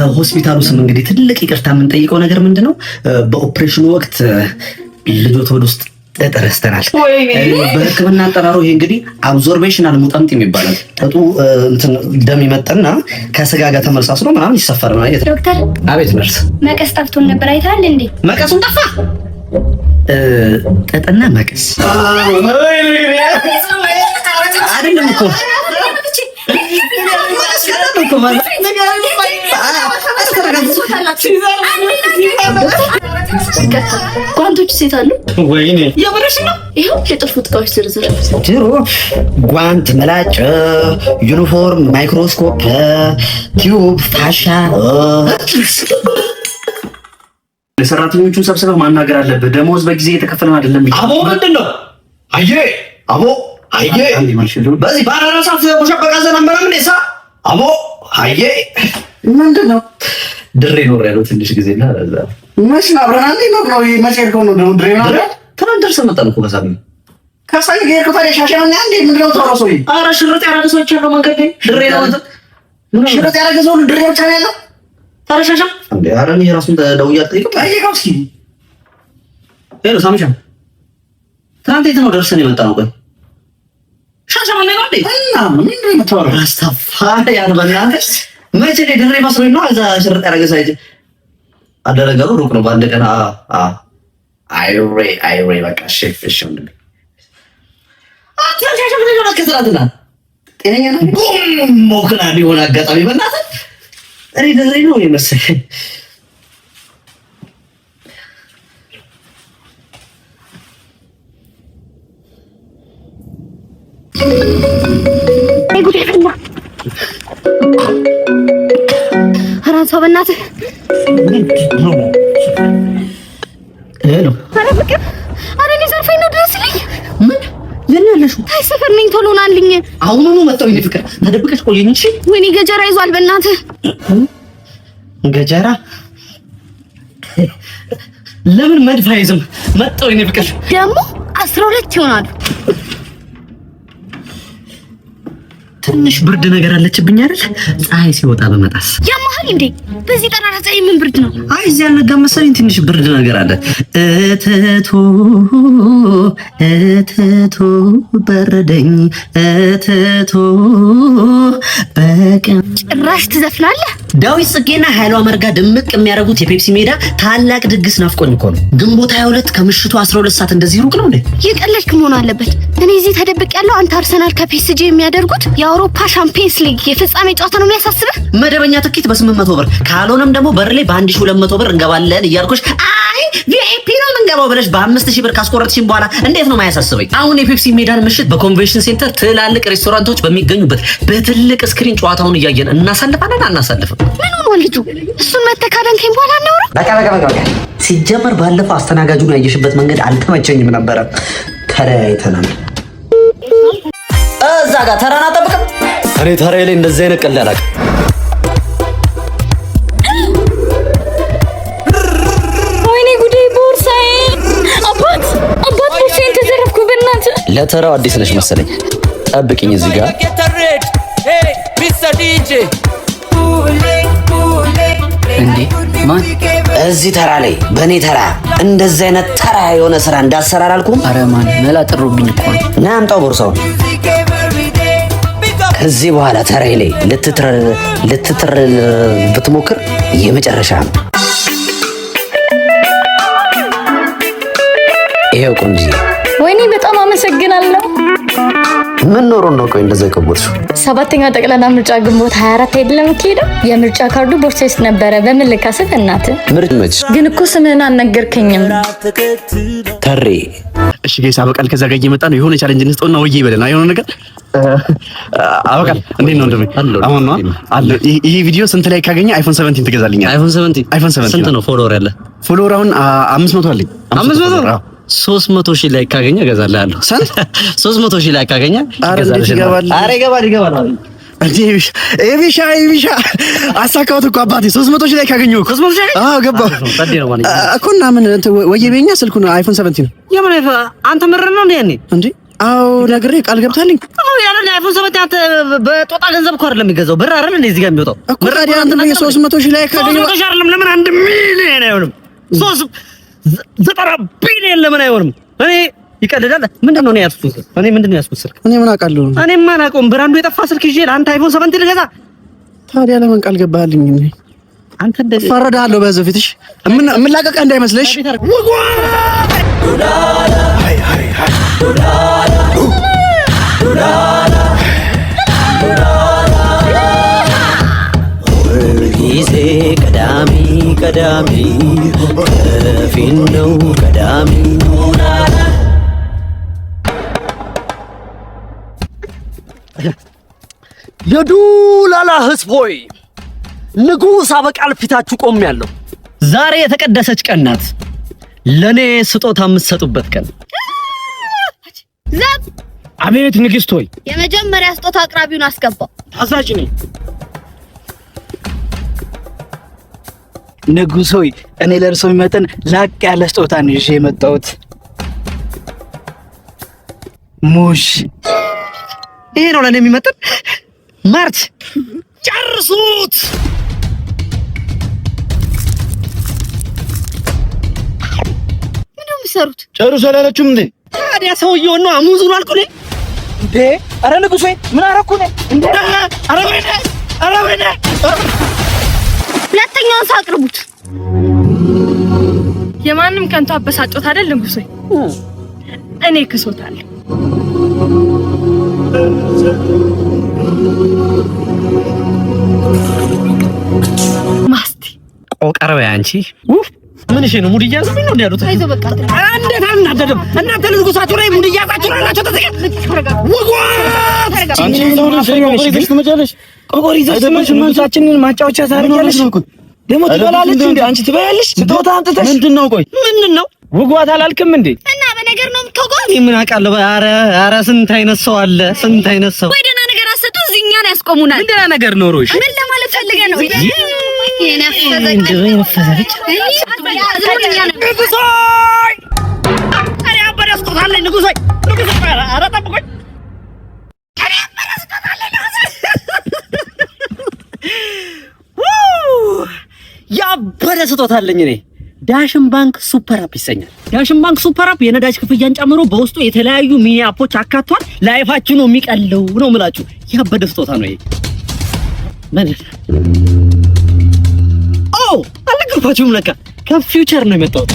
በሆስፒታሉ ስም እንግዲህ ትልቅ ይቅርታ የምንጠይቀው ነገር ምንድነው፣ በኦፕሬሽኑ ወቅት ልጆት ሆድ ውስጥ ጥጥ ረስተናል። በሕክምና አጠራሩ ይሄ እንግዲህ absorbational ሙጠምጢም ይባላል። ጥጡ እንትን ደም ይመጥና ከስጋ ጋር ተመሳስሎ ምናምን ይሰፈር ነው። ዶክተር። አቤት ነርስ። መቀስ ጠፍቶን ነበር፣ አይተሃል እንዴ? መቀሱን ጠፋ። ጥጥና መቀስ አይደለም እኮ። ጓንቶች ሴት አሉ። ወይኔ፣ የምርሽ ነው? ይኸው የጠፉት እቃዎች ዝርዝር። ድሮ ጓንት፣ መላጭ፣ ዩኒፎርም፣ ማይክሮስኮፕ፣ tube፣ ፋሻ። ለሰራተኞቹን ሰብስበህ ማናገር አለብህ። ደሞዝ በጊዜ የተከፈለን አይደለም። አቦ፣ ምንድን ነው? አየ አቦ፣ አየ፣ በዚህ ባራራሳት ሙሸበቃ ዘናመረም ሳ አቦ፣ አየ፣ ምንድን ነው? ድሬ ኖር ያለው ትንሽ ጊዜ እና ለዛ። መች ነው አብረን አንዴ ነው ነው? መቼ ሄድከው ነው ድሬ ነው? ትናንት ደርሰን መጣን እኮ በሳምንት። ከሳይ ሄድከው ታዲያ ሻሸመኔ አንዴ ምንድን ነው የምታወራው ሰውዬ? ኧረ ሽርጥ ያደረገ ሰዎች ያለው መንገድ ላይ ድሬ ነው። ሽርጥ ያደረገ ሰው ድሬ ብቻ ነው ያለው? ታዲያ ሻሻ እንዴ? ኧረ እኔ ራሱን ደውዬ አልጠይቅም። ጠይቀው እስኪ። Hello ሳምሻ፣ ትናንት የት ነው ደርሰን የመጣ ነው? ቆይ፣ ሻሸመኔ ነው እንዴ? እና ምንድን ነው የምታወራው? ራስታፋሪያን፣ በእናትህ መቼ ነው? ድሬ መስሎኝ ነው። እዛ ሽርጥ ያደረገ ሰው አይቼ አደረገሩ ሩቅ ነው። በአንድ ቀን አይሬ አይሬ፣ በቃ እሺ እሺ ወንድሜ፣ አንተ ሻሸመኔ ነው ከትናንትና? ጤነኛ ነህ? ቡም ሞክና ቢሆን አጋጣሚ፣ በእናትህ እኔ ድሬ ነው የመሰለኝ። ጉድ ፈላ። ኧረ አንሳው በእናትህ። Hello። ኧረ ፍቅር፣ ኧረ ሊዘርፈኝ ነው፣ ድረስልኝ። ምን? የት ነው ያለሽው? ታይ ሰፈር ነኝ፣ ቶሎ ናልኝ። አሁኑኑ መጣሁ። የኔ ፍቅር፣ ተደብቀሽ ቆየኝ። እሺ። ወይኔ፣ ገጀራ ይዟል በእናትህ። ገጀራ ለምን መድፍ አይዝም? መጣሁ የኔ ፍቅር። ደግሞ 12 ይሆናሉ። ትንሽ ብርድ ነገር አለችብኝ አይደል? ፀሐይ ሲወጣ በመጣስ። ያማሃል እንዴ? በዚህ ጠራራ ፀሐይ ምን ብርድ ነው? አይ፣ እዚህ ያልነጋ መሰለኝ፣ ትንሽ ብርድ ነገር አለ። እተቶ እተቶ በረደኝ እተቶ በቀን። ጭራሽ ትዘፍናለህ? ዳዊት ጽጌና ኃይሏ መርጋ ድምቅ የሚያደርጉት የፔፕሲ ሜዳ ታላቅ ድግስ ናፍቆኝ እኮ ነው። ግንቦት 22 ከምሽቱ 12 ሰዓት። እንደዚህ ሩቅ ነው እንዴ? የቀለድክ መሆን አለበት። እኔ እዚህ ተደብቅ ያለው አንተ አርሰናል ከፒኤስጂ የሚያደርጉት የአውሮፓ ሻምፒየንስ ሊግ የፍጻሜ ጨዋታ ነው የሚያሳስብህ? መደበኛ ትኬት በ800 ብር፣ ካልሆነም ደግሞ በር ላይ በ1200 ብር እንገባለን እያልኩሽ፣ አይ VIP ነው የምንገባው ብለሽ በ5000 ብር ካስቆረጥሽኝ በኋላ እንዴት ነው የማያሳስበኝ? አሁን የፔፕሲ ሜዳን ምሽት በ convention center ትላልቅ ሬስቶራንቶች በሚገኙበት በትልቅ screen ጨዋታውን እያየን እናሳልፋለን አናሳልፍም? ምን ሆኗል ልጁ? እሱን መተህ ካዳንከኝ በኋላ እናውራ። በቃ በቃ በቃ በቃ። ሲጀመር ባለፈው አስተናጋጁን ያየሽበት መንገድ አልተመቸኝም ነበረ። ተለያይተናል። እዛ ጋር ተራን አጠብቅም። እኔ ተራዬ ላይ እንደዚህ አይነት ቀልድ አላውቅም። ወይኔ ጉዴ፣ ቦርሳዬ! አባት፣ አባት፣ ቦርሳዬን ተዘረፍኩ በእናትህ። ለተራው አዲስ ነሽ መሰለኝ። ጠብቅኝ እዚህ ጋር። እንዴ ማን? እዚህ ተራ ላይ በእኔ ተራ እንደዚህ አይነት ተራ የሆነ ስራ እንዳሰራ አላልኩም? አረ ማን፣ መላ ጥሩብኝ እኮ ነው። ና አምጣው ቦርሳውን። ከዚህ በኋላ ተራዬ ላይ ልትትር ልትትር ብትሞክር የመጨረሻ ነው። ይሄው ቆንጅዬ። ወይኔ፣ በጣም አመሰግናለሁ። ምን ኖሮ ነው ቆይ እንደዛ የቀወጥሽው? ሰባተኛው ጠቅላላ ምርጫ ግንቦት 24 አይደለም የምትሄደው? የምርጫ ካርዱ ቦርሳ ውስጥ ነበረ። በምን ልካስህ እናትህ? ምርጭ መች? ግን እኮ ስምህን አልነገርከኝም። ተሬ። እሺ guys፣ አበቃል ከዛ ጋር እየመጣ ነው። የሆነ challenge እንስጠውና ወዬ ይበለና የሆነ ነገር። አበቃል፣ እንዴት ነው? እንደምን አሁን ነው አለ። ይሄ ቪዲዮ ስንት like ካገኘ iPhone 17 ትገዛልኛለህ? iPhone 17? iPhone 17። ስንት ነው follower ያለ? Follower አሁን 500 አለኝ። 500? 300,000 like ካገኘ እገዛልሃለሁ። ስንት? 300,000 like ካገኘ። ኧረ እንዴት ይገባል? ኧረ ይገባል፣ ይገባል። እንዴ ኤቢሻ ኤቢሻ፣ አሳካሁት እኮ አባቴ። 300 ሺህ like ካገኘሁ እኮ። 300 ሺህ? አዎ፣ ገባ ጸዴ ነው ማለት እኮ። እና ምን እንትን ወየ ቤኛ ስልኩን iPhone 17 ነው። የምን iPhone? አንተ ምር ነው እንዴ ያኔ? እንዴ። አዎ ነግሬ ቃል ገብታልኝ። አዎ ያለ iPhone 7 አንተ በጦጣ ገንዘብ እኮ አይደለም የሚገዛው፣ ብር አይደል እንደ እዚህ ጋር የሚወጣው እኮ። ታዲያ አንተ 300 ሺህ ላይ ካገኘሁ 300 ሺህ አይደለም ለምን 1 ሚሊዮን አይሆንም? 390 ቢሊዮን ለምን አይሆንም? እኔ ይቀልዳል። ምንድን ነው እኔ ያዝኩት? እኔ ምንድን ነው ያዝኩት ስልክ? እኔ ምን አውቃለሁ? እኔማ አላውቀውም። brand ኡ የጠፋ ስልክ ይዤ ለአንተ iPhone 7 ልገዛ? ታዲያ ለምን ቃል ገባህልኝ? አንተ እንደዚህ እፈረድሃለሁ በህዝብ ፊትሽ። የምላቀቅህ እንዳይመስልሽ። ጊዜ ቀዳሚ ቀዳሚ ከፊት ነው ቀዳሚ። የዱላላ ህዝብ ሆይ፣ ንጉሥ አበቃል ፊታችሁ ቆሜያለሁ። ዛሬ የተቀደሰች ቀን ናት። ለኔ ስጦታ የምትሰጡበት ቀን። ዘብ! አቤት ንግስት ሆይ። የመጀመሪያ ስጦታ አቅራቢውን አስገባው። ታዛዥ ነኝ። ንጉሥ ሆይ፣ እኔ ለእርሶ የሚመጥን ላቅ ያለ ስጦታ ነው ይዤ የመጣሁት። ሙሽ። ይሄ ነው ለኔ የሚመጥን። ማርች ጨርሱት። ምንድን ነው የሚሰሩት? ጨርሶ አላለችም እንዴ? ታዲያ ሰውየውን ነው ሙዙን አልኩ እኔ። እንዴ! ኧረ ንጉሥ ሆይ፣ ምን አደረኩ እኔ? እንዴ! ኧረ ወይኔ! ኧረ ወይኔ! ሁለተኛውን ሰው አቅርቡት። የማንም ከንቱ አበሳጮት አይደል ንጉሥ ሆይ? እኔ ክሶታለሁ። ማስቲ። ቆቀር በይ አንቺ። ውፍ ምን እሺ ነው፣ mood እያያዙብኝ ነው እንዴ ያሉት? አይዞህ በቃ። እንዴት አልናደድም? እናንተ ንጉሳችሁ ላይ mood እያያዛችሁ ነው ያላችሁ። ተዘጋ ውጓት። አንቺ ቆቆር ይዘሽ ትመጫለሽ። ቆቆር ይዘሽ ትመጪ ንጉሳችንን ማጫወቻ ታደርጊያለሽ። ደግሞ ትበላለች እንዴ? አንቺ ትበያለሽ? ስጦታ አምጥተሽ ምንድን ነው? ቆይ ምንድን ነው? ውጓት አላልክም እንዴ? እና በነገር ነው የምትወጓት? እኔ ምን አውቃለሁ? ኧረ ኧረ ስንት አይነት ሰው አለ፣ ስንት አይነት ሰው። ወይ ደህና ነገር አሰጡ፣ እዚህ እኛን ያስቆሙናል። ምን ደህና ነገር ኖሮሽ? ምን ለማለት ፈልገህ ነው? ንጉሥ ሆይ! እኔ አበደ ስጦታ አለኝ ንጉሥ ሆይ! ንጉሥ ሆይ! ኧረ ጠብቁኝ! እኔ አበደ ስጦታ አለኝ ንጉሥ ሆይ! ያበደ ስጦታ አለኝ እኔ። ዳሽን ባንክ super app ይሰኛል። ዳሽን ባንክ super app የነዳጅ ክፍያን ጨምሮ በውስጡ የተለያዩ mini app ኦች አካቷል። Life ኣችሁ ነው የሚቀለው ነው የምላችሁ። ያበደ ስጦታ ነው ይሄ። ምን? ኦ አልነገርኳችሁም ለካ ከ future ነው የመጣሁት።